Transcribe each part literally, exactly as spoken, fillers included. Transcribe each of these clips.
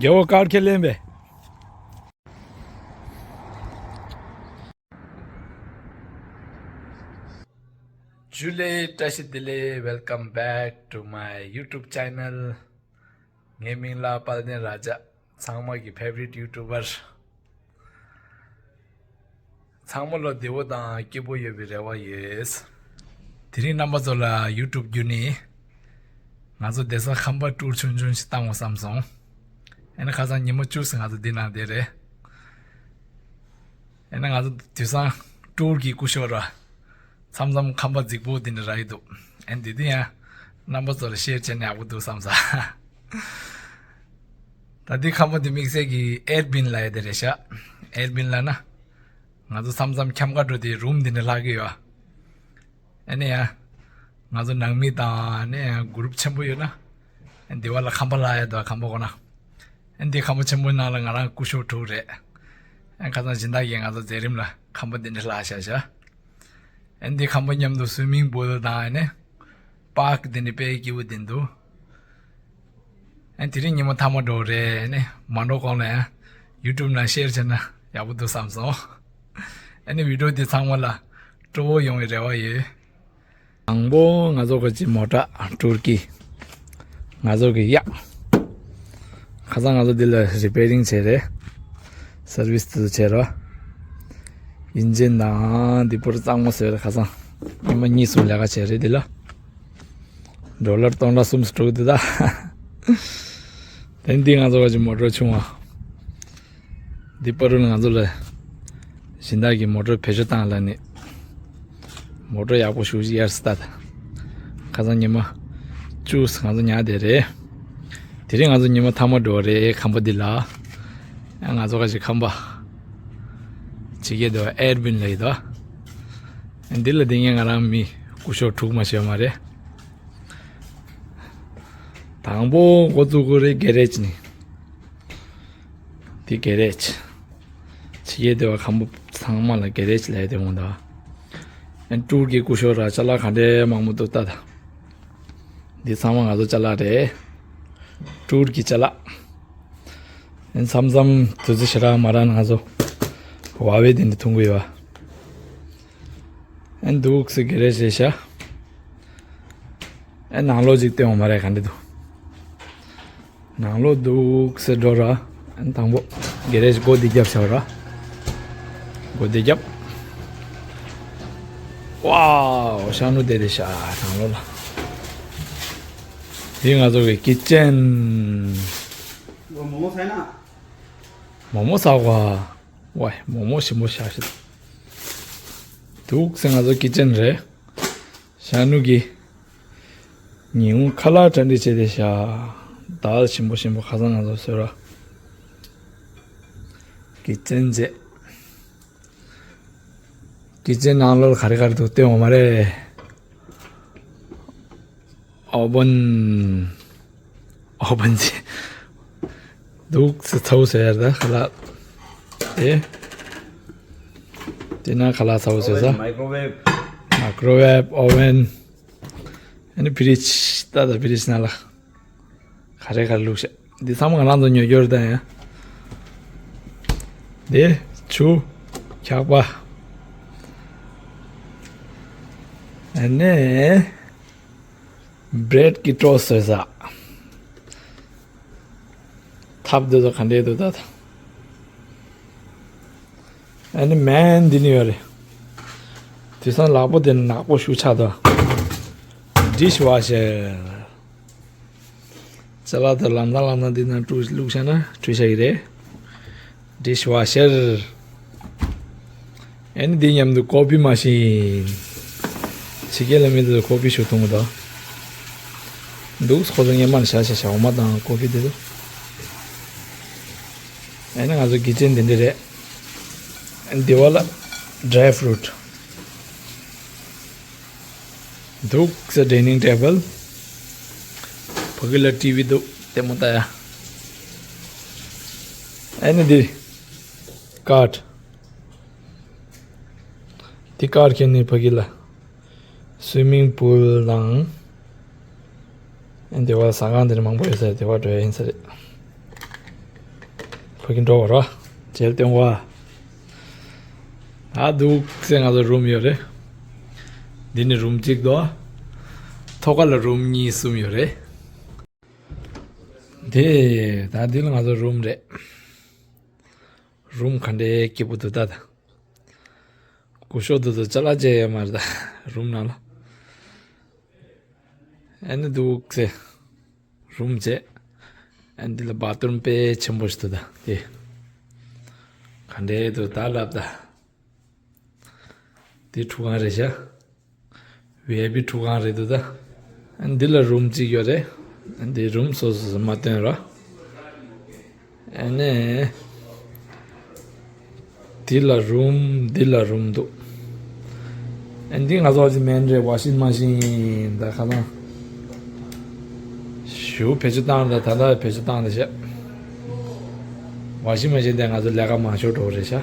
རྒྱལ་བོ་ཀར་ཁས་ལེན་པས། ཇུ་ལེ། བཀྲ་ཤིས་བདེ་ལེགས། Welcome back to my YouTube channel. ངའི་མིང་ལ་དཔལ་ལྡན་ར་ཇ། ཚང་མ་གི་favorite YouTuber། ཚང་མ་ལ་བདེ་པོ་དང་སྐྱིད་པོ་ཡོད་པའི་རེ་བ་ཡོད། དེ་རིང་རྣམ་པ་ཚོ་ལ་YouTube བརྒྱུད་ནས་ང་ཚོ་བསྡད་ས་ཁམས་པ་ཊུར་ཆུང་ཆུང་ཞིག་བཏང་དགོས་བསམ་སོང་། ཨ་ནི་ཁ་སང་ཉི་མ་བཅུ་ཙམ་ང་ཚོ་འདི་ནང་བསྡད་རེད། ཨ་ནི་ང་ཚོ་དུས་སང་ཊུར་གི་སྐུ་ཞབས་ར། མཚམས་མཚམས་ཁམས་པ་རྫིག་པོ་འདི་འདྲ་རག་གི་འདུག་ཨ་ནི་འདི་དུས་ཡང་རྣམ་པ་ཚོ་ལ་ཤེར་བྱས་ན་ཡག་པོ་འདུག་བསམ་ས། ད་འདི་ཁམས་པ་འདི་དམིགས་བསལ་གྱི་ཨེར་བིན་ལབ་ཡ་དེ་རེད་ཤག་ཨེར་བིན་ལབ་ན། ང་ཚོ་མཚམས་མཚམས་འཁྱམ་ག་འགྲོ་དུས་རུམ་འདི་འདྲ་ལྷག་གི་ཡོད། ཨ་ནི་ཡང་། ང་ཚོ་ནང་མི་དང་ཨ་ནི་ཡང་གུ་རུབ་ཆེན་པོ་ཡོད་ན། ཨ་འདི་བ་ལ་ཁམས་པ་ལྷག་ཡ་འདུག་ཁམས་པ་གོ་ན། ཨ་འདི་ཁམས་པ་ཆེན་པོའི་ནང་ལ་ང་རང་སྐུ་ཞབས་དྲུག་རེད། ཨ་ཁ་སང་སྦྱིན་བདག་གིས་ང་ཚོ་མཛད་རིམ་ལ་ཁམས་པ་འདི་འདྲ་ལྷག་བཞག་བཞག་ཨ་འདི་ཁམས་པ་མཉམ་དུ་སུའི་མིང་པུལ་དང་ཨ་ནི། པཱརྐ་འདི་འདྲ་དཔེ་སྐྱིད་པོ་འདི་འདུག་ཨ་དེ་རིང་ཉི་མ་མཐའ་མ་འགྲོ་རེད། ཨ་ནི་མ་འགྲོ་གོང་ལ་ཡང་ཡུ་ཊུབ་ནང་ཤེར་བྱས་ན་ཡག་པོ་འདུག་བསམ་སོང་། ཨ་ནི་བི་ཌིའོ་འདི་ཚང་མ་ལ་སྤྲོ་བོ་ཡོང་བའི་རེ་བ་ཡོད། དང་པོ་ང་ཚོ་གི་ཅི་མོ་ཊ་ཊུར་གི་ང་ཚོ་གི་ཡ། ཁ་སང་ང་ཚོ་འདི་ལ་རི་པེ་རིང་བྱས་རེད། སར་བིས་དེ་ཚོ་བྱས་རོ། ཨིན་ཇིན་དང་འདི་པུར་གཙང་མ་བཟོས་རེད། ཁ་སང་ཉི་མ་གཉིས་གསུམ་ལས་ཀ་བྱས་རེད་འདི་ལ། ཌོ་ལར་སྟོང་ཕྲག་གསུམ་སུ་འགྲོ་གི་འདུག་ད། དེ་འདི་ང་ཚོ་ག་ཅིག་མོ་ཊ་ཆུང་བ། འདི་པ་རུ་ལ་ང་ཚོ་ལ་སྦྱིན་བདག་གིས་མོ་ཊ་བེད་སྤྱོད་བཏང་ལ་ནི། མོ་ཊ་ཡག་པོ་ཞུ་ཞིག་ཡར་སི་ད་ད། ཁ་སང་ཉི་མ་བཅུ་ང་ཚོ་ཉལ་བསྡད་རེད། དེ་རིང་ང་ཚོ་ཉི་མ་མཐའ་མ་འགྲོ་རེད་ཁམས་པ་འདི་ལ། ང་ཚོ་ག་ཅིག་ཁམས་པ། ཅིག་གེ་འདུག་ཨེར་བིན་ལ་ཡི་ད། འདི་ལ་འདི་ངས་ང་རང་མི་སྐུ་ཞབས་དྲུག་མ་བྱས་མ་རེད། དང་པོ་འགོ་བཙུགས་དགོས་རེད་གེ་རེཇ་ནི། འདི་གེ་རེཇ། ཕྱི་རྒྱལ་སྡེ་བ་ཁམས་པ་ཚང་མ་ལ་གེ་རེཇ་ལས་དེ་འོང་ད། ཨན་ཊུར་གྱི་སྐུ་ཞབས་ར་ཅ་ལག་ག་འདྲའི་མང་པོ་འདུག་ལྟ་ད། འདི་ཚང་མ་ང་ཚོ་ཅ་ལག་རེད། ཊུར་གྱི་ཅ་ལག་ཨན་མཚམས་མཚམས་དུས་ཚོད་ཞེ་དྲག་མ་རག་ན་ང་ཚོ་ཝ་ཝེ་དེ་འདྲ་འཐུང་གི་ཡོད། ཨན་འདུག་སེ་གེ་རེཇ་རེད་ཤག་ཨན་ནང་ལོགས་ཅིག་སྟོན་འོང་མ་རེད་ག་འདྲ་འདུག་ནང་ལོགས་འདུག་སེ་འགྲོ་ར། ཨན་དང་པོ་གེ་རེཇ་སྒོ་འདི་རྒྱབ་བྱ་བ་ར། སྒོ་འདི་རྒྱབ། ཝའོ་ཤ་ནུ་དེ་རེད་ཤག་ནང་ལོགས་ལ། འདི་ང་ཚོ་གི་ཀི་ཅན། མོ་མོ་ཟ་ན། མོ་མོ་ཟ་བ། ཝའི་མོ་མོ་ཞིམ་པོ་ཤ་ཤི། འདུག་སེ་ང་ཚོ་ཀི་ཅན་རེད། ཤ་ནུ་གི་ཉིན་གུང་ཁ་ལག་གྲ་སྒྲིག་བྱས་ཏེ་ཤ། དལ་ཞིམ་པོ་ཞིམ་པོ་ཁ་སང་ང་ཚོ་བཟོས་ར། ཀི་ཅན་རྗེས། ཀི་ཅན་ནང་ལོགས་ག་རེ་ག་རེ་འདུག་སྟོན་འོང་མ་རེད། ཨོ་བན། ཨོ་བན་ཅི། འདུག་སེ་ཚ་བོ་ཟེར་ཡར་ད་ཁ་ལག་དེ། དེ་ན་ཁ་ལག་ཚ་བོ་ཟེར་ས། མའི་ཀྲོ་ཝེབ། མའི་ཀྲོ་ཝེབ། ཨོ་བན། ཨ་ནི་ཕི་རིཇ། ད་ད་ཕི་རིཇ་ནང་ལ། ག་རེ་ག་རེ་བླུགས་ཤག་འདི་ཚང་མ་ང་རང་ཚོ་ཉོ་རྒྱུ་རེད་ད་ཡ། འདི་ཆུ། འཁྱག་པ། ཨ་ནི། བྲེད་ཀྱི་ཊོ་སི་ཊི་བཟོས་ས། ཐབ་འདི་ཚོ་ག་འདྲས་འདུག་ད་ད། ཨ་ནི་མེན་འདི་ནི་ཡོད་རེད། དེང་སང་ལག་པ་དེ་ནག་པོ་ཞིག་ཆགས་འདུག་ཌིཤ་ཝ་ཤར། ཅ་ལག་དེ་ལམ་སང་ལམ་སང་འདི་ནང་བླུགས་བླུགས་བཞག་ན་འཁྲུད་བཞག་གི་རེད། ཌིཤ་ཝ་ཤར། ཨ་ནི་འདི་མཉམ་དུ་ཀོ་ཕི་མ་ཤིན། ཕྱི་རྒྱལ་ལ་མི་འདི་ཚོ་ཀོ་ཕི་ཞིག་འཐུང་གི་འདུག་འདུག་ཁོ་ཚོ་སྔོན་མ་ནས་བཞག་བཞག་བཞག་འོ་མ་དང་ཀོ་ཕི་འདི་ཚོ། ཨ་ནི་ང་ཚོ་ཀི་ཅན་འདི་འདྲ་རེད། འདི་བ་ལ་ཌ་རའི་ཕུ་རུ་ཊི། འདུག་སེ་ཌའི་ནིང་ཊེ་བལ། ཕ་གི་ལ་ཊི་ཝི་འདུག་ལྟད་མོ་ལྟ་ཡ། ཨ་ནི་འདི་ཀཊ། འདི་ཀཊ་ཁྱེར་ནས་ཕ་གི་ལ། སུའི་མིང་པུལ་དང་། ཨ་ནི་དེ་བ་ཟ་ཁང་དེ་འདྲ་མང་པོ་ཡོད་ས་རེད། དེ་བ་འགྲོ་ཡ་ཡིན་ས་རེད། ཕ་གི་འགྲོ་བ་ར། མཇལ་སྟོན་བ། ཨ་འདུག་སེ་ང་ཚོ་རུམ་ཡོད་རེད། འདི་ནི་རུམ་གཅིག་དོ། ཐོག་ཁ་ལ་རུམ་གཉིས་གསུམ་ཡོད་རེད། དེ་ད་འདི་ལ་ང་ཚོ་རུམ་རེད། རུམ་ག་འདྲའི་སྐྱིད་པོ་འདུག་ད་ད། སྐུ་ཞབས་དེ་ཚོ་ཅ་ལག་བརྗེ་ཡོད་མ་རེད་ད། རུམ་ནང་ལ། ཨ་ནི་འདུག་སེ། རུམ་བྱས། ཨ་ནི་འདི་ལ་བཱ་ཐི་རུམ་དཔེ་ཆེན་པོ་ཞིག་འདུག་ད་དེ། ག་འདྲའི་འདུག་ད་ལབ་ད། འདི་ཁྲུས་ཁང་རེད་ཤག་ཝི་ཨའི་པི་ཁྲུས་ཁང་རེད་འདུག་ད། ཨ་ནི་འདི་ལ་རུམ་གཅིག་ཡོད་རེད། ཨ་ནི་འདི་རུམ་སོ་སོ་སོ་མ་སྟོན་ར། ཨ་ནི། འདི་ལ་རུམ། འདི་ལ་རུམ་འདུག་ཨ་འདི་ང་ཚོ་ཅི་མེན་རེད། ཝ་ཤིང་མ་ཤིན་ད་ཁ་ལང་། ཞུ་བེད་སྤྱོད་བཏང་ད་ད་ལྟ་བེད་སྤྱོད་བཏང་ད་བཤད། ཝ་ཤིང་མ་ཤིན་དེ་ང་ཚོ་ལས་ཀ་མང་ཤོས་འགྲོ་རེད་ཤག་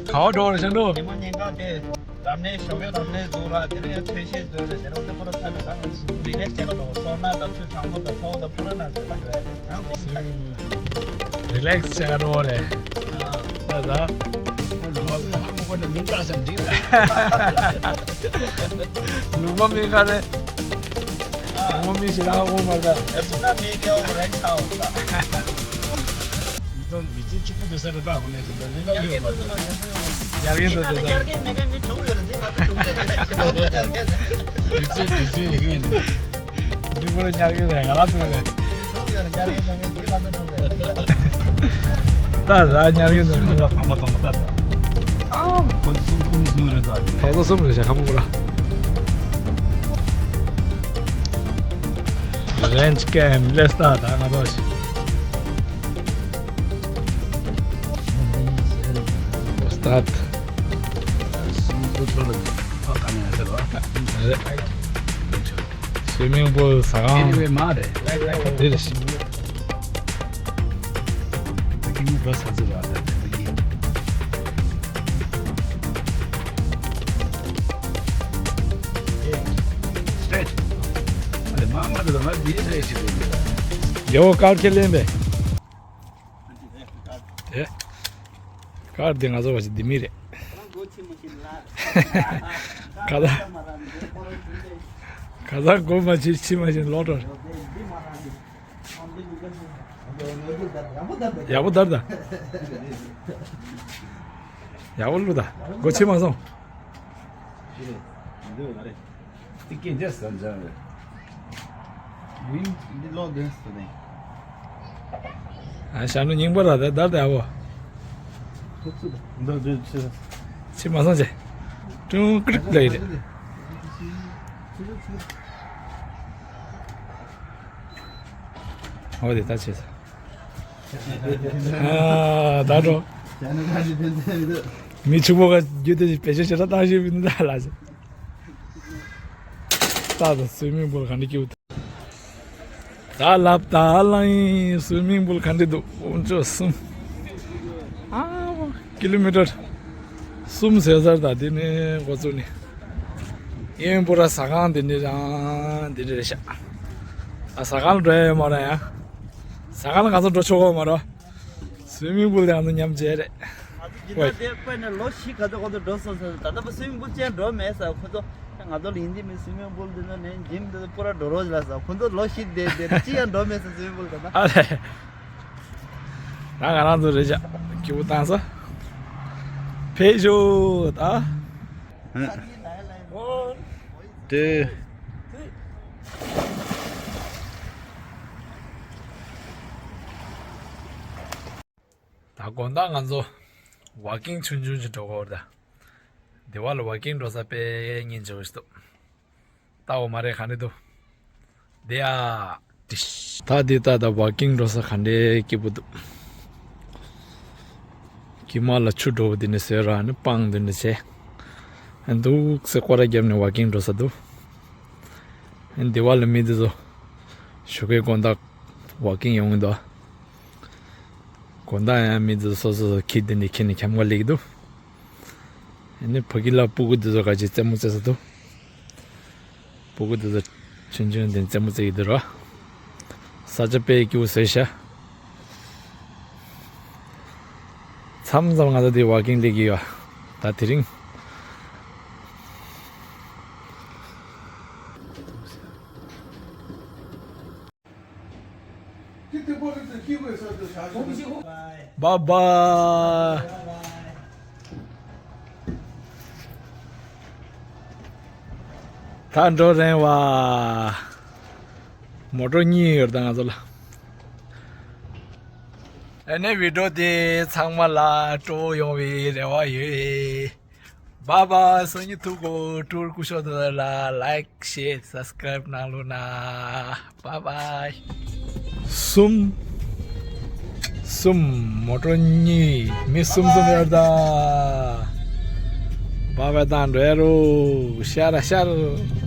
ག་བ་འགྲོ་རེད་ཤག་འགྲོ། རྒྱ་མོ་ཉིན་གང་དེ། རབ་གནས་ཞོགས་ཀས་རབ་གནས་འཛུགས་ར། དེ་ནས་ཡང་ཚོད་བཤད་བཟོས་རེད། དེ་ནས་དེ་ཁོ་ར་ཚ་ནས་ད་རི་ལེགས་བྱེད་ཀ་འགྲོ། སོ་ན་ད་ཚོད་དྲང་པོ་ད་ཚོགས་ད་ཕུ་ར་ན་ཟེར་ད་འགྲོ་ཡ་རེད། རི་ལེགས་བྱེད་ཀ་འགྲོ་རེད། ད་ད། ལུང་པ་མི་ཁ་རེད། ལུང་པ་མི་ཞེ་དྲག་དབང་མ་རེད། ཨེ་སུ་ན་མི་སྐྱེ་བོ་རེད་ཁ་འོང་ད། མི་ཚང་མི་ཚེ་གཅིག་པུ་དེ་སར་ད་ཧོ་ནས་དེ་འདྲ་ལེན་ག་ཡོད་མ་རེད། ཉར་གིན་འདུག་དེ་ཚོ། ཉར་གིན་མེད་མཁན་མི་གྲོངས་ཡོད་རེད། འདི་ང་ཚོ་གྲོངས་ཡོད་རེད། ཉར་གིན་མི་ཚེ་མི་ཚེ་ཡིན་གིན་འདུག་འདི་ཁོ་རང་ཉར་གིན་རེད། ང་ལ་ཐུག་རེད། གྲོངས་ཡོད་རེད། ཉར་གིན་མེད་མཁན་འདི་ང་ཚོ་གྲོངས་ཡོད་རེད། ད་ར་ཉར་གིན་འདུག་ང་ཚོ་ཕ་མ་ཐོང་ད་ད། ཨ་ཁོ་ཚོ་གསུམ་གསུམ་གསུམ་རེད་ད། ད་ཚོ་གསུམ་རེད་ཤག་ཁ་མོ་ཁོ་ར། རེན་ཇི་ཀེམ་ལེས་ད་ད་ང་ཚོ་ཞིག་སྟཱཊ། སུའི་མིང་པུལ་ཟ་ཁང་། དེ་རེད། རྒྱལ་བོ་དཀར་ཁས་ལེན་པས། དེ། དཀར་དེ་ང་ཚོ་བ་ཞིག་འདི་མི་རེད། ཁ་ད། ཁ་ད་སྒོ་མ་ཕྱེ་ཕྱི་མ་ཕྱིན་ལོག་འགྲོ། ཡག་པོ་བརྡར་ད། ཡག་པོ་བླུགས་ད། སྒོ་ཕྱེ་མ་སོང་། ཏི་ཀེ་འདི་ཟ་འཇམ་རེད། འདི་ལོག་འདོན་སོ་ནས། ཨ་ཞབས་ནུ་རྙིང་པ་ར་ད་དར་དར་ཨ་བོ། འདི་འདི་ཆི། ཆི་མ་སོང་ཆེ། ཀྲུང་ཀྲིག་ལ་ཡི་རེད། ཨོ་དེ་ད་ཆེ་ས། ཨ་ད་འགྲོ། མི་ཕྱུག་པོ་ག་རྒྱུ་དེ་བེད་སྤྱོད་བྱེད་ད་བཏང་ཤེས་མི་འདུག་ད་ལ་ཆེ། ད་ད་སུའི་མིང་པུལ་ག་འདྲ་སྐྱིད་པོ། ད་ལབ་ད་ལང་སུའི་མིང་པུལ་ག་འདྲ་འདུག་དཀོན་མཆོག་གསུམ། ཨ་ཀི་ལོ་མི་ཊར་གསུམ་ཟེར་ཚར། ད་དེ་ནས་འགོ་བཙུགས་ནས་ཨེ་པུ་ར་ཟ་ཁང་དེ་འདྲ་རང་དེ་འདྲ་རེད་ཤག་ཨ་ཟ་ཁང་ལ་འགྲོ་ཡ་ཡོད་མ་རེད་ཡ། ཟ་ཁང་ལ་ང་ཚོ་འགྲོ་ཆོག་གི་མ་རེད། སུའི་མིང་པུལ་དེ་ང་ཚོ་མཉམ་མཇལ་རེད། ང་ཚོ་འཇིག་རྟེན་འདིར་དཔེར་ན་ལོ་བཞི་ག་ཚོད་ག་ཚོད་འགྲོ་སོང་ཟེར། ད་ལྟ་བར་སུའི་མིང་པུལ་ཅན་འགྲོ་མེད་ཟེར། ཁོ་ཚོ་ང་ཚོ་ལ་ཡིན་གཅིག་མིན་སུའི་མིང་པུལ་འདི་ཚོ་ནས་འཇིམ་འདི་ཚོ་པུ་ར་འགྲོ་རོགས་ལ་ཟེར། ཁོ་ཚོ་ལོ་བཞི་བསྡད་བསྡད་ཅི་ཡང་འགྲོ་མེད་ཟེར། སུའི་མིང་པུལ་ད་ལྟ། ཨ་ལས། ད་ང་རང་ཚོ་རེད་ཤག་སྐྱིད་པོ་བཏང་ས། ཕེབས་ཤོག་ད། དེ། ད་དགོང་དག་ང་ཚོ་ཝོག་ཀིང་ཆུང་ཆུང་ཞིག་འགྲོ་གི་ཡོད་རེད་ད། དེ་བ་ལ་ཝོག་ཀིང་འགྲོ་ས་དཔེ་སྙིང་རྗེ་པོ་ཞིག་འདུག་ལྟ་འོ་མ་རེད་ག་འདྲ་འདུག་དེ་ཡ། ད་དེ་ད་ད་ཝོག་ཀིང་འགྲོ་ས་ག་འདྲའི་སྐྱིད་པོ་འདུག་དཀྱིལ་མ་ལ་ཆུ་འདྲ་པོ་དེ་འདྲ་བཟོས་ར་ནི་སྤང་དེ་འདྲ་བྱས། འདུག་སེ་སྐོར་ར་བརྒྱབ་ནས་ཝོག་ཀིང་འགྲོ་ས་འདུག་དེ་བ་ལ་མི་དེ་ཚོ་ཞོགས་ཀའི་དགོང་དག་ཝོག་ཀིང་ཡོང་གི་འདུག་དགོང་དག་ཡང་མི་དེ་ཚོ་སོ་སོ་སོ་ཁྱི་དེ་འདྲ་ཁྱེར་ནས་འཁྱམ་ག་སླེབས་ཀྱི་འདུག་ཨ་ནི་ཕ་གི་ལ་སྤུ་གུ་དེ་ཚོ་ག་ཅིག་རྩེད་མོ་རྩེ་ས་འདུག་སྤུ་གུ་དེ་ཚོ་ཆུང་ཆུང་དེ་རྩེད་མོ་རྩེ་གི་འདུག་ར། ཟ་ ས་ཆ་དཔེ་སྐྱིད་པོ་བཟོས་ཤག་མཚམས་མཚམས་ང་ཚོ་འདི་ཝོག་ཀིང་སླེབས་ཀྱི་ཡོད། ད་དེ་རིང་། བཱའི་བཱའི། ད་འགྲོ་རན་བ། མོ་ཊ་གཉིས་ཡོད་ད་ང་ཚོ་ལ། ཨ་ནི་བི་ཌི་ཡོ་དེ་ཚང་མ་ལ་སྤྲོ་པོ་ཡོང་བའི་རེ་བ་ཡོད། བཱའི་བཱའི། སང་ཉིན་ཐུག་གོ། ཊུར་སྐུ་ཞབས་དེ་ལ་ལའིཀ་ཤེར་སབ་སི་ཀ་རའིབ་གནང་རོགས་གནང་། བཱའི་བཱའི། གསུམ། གསུམ། མོ་ཊ་གཉིས། མི་གསུམ་གསུམ་ཡོད་ད། བཱའི་བཱའི། ད་འགྲོ་ཡ་རོ། ཤར་ཤར།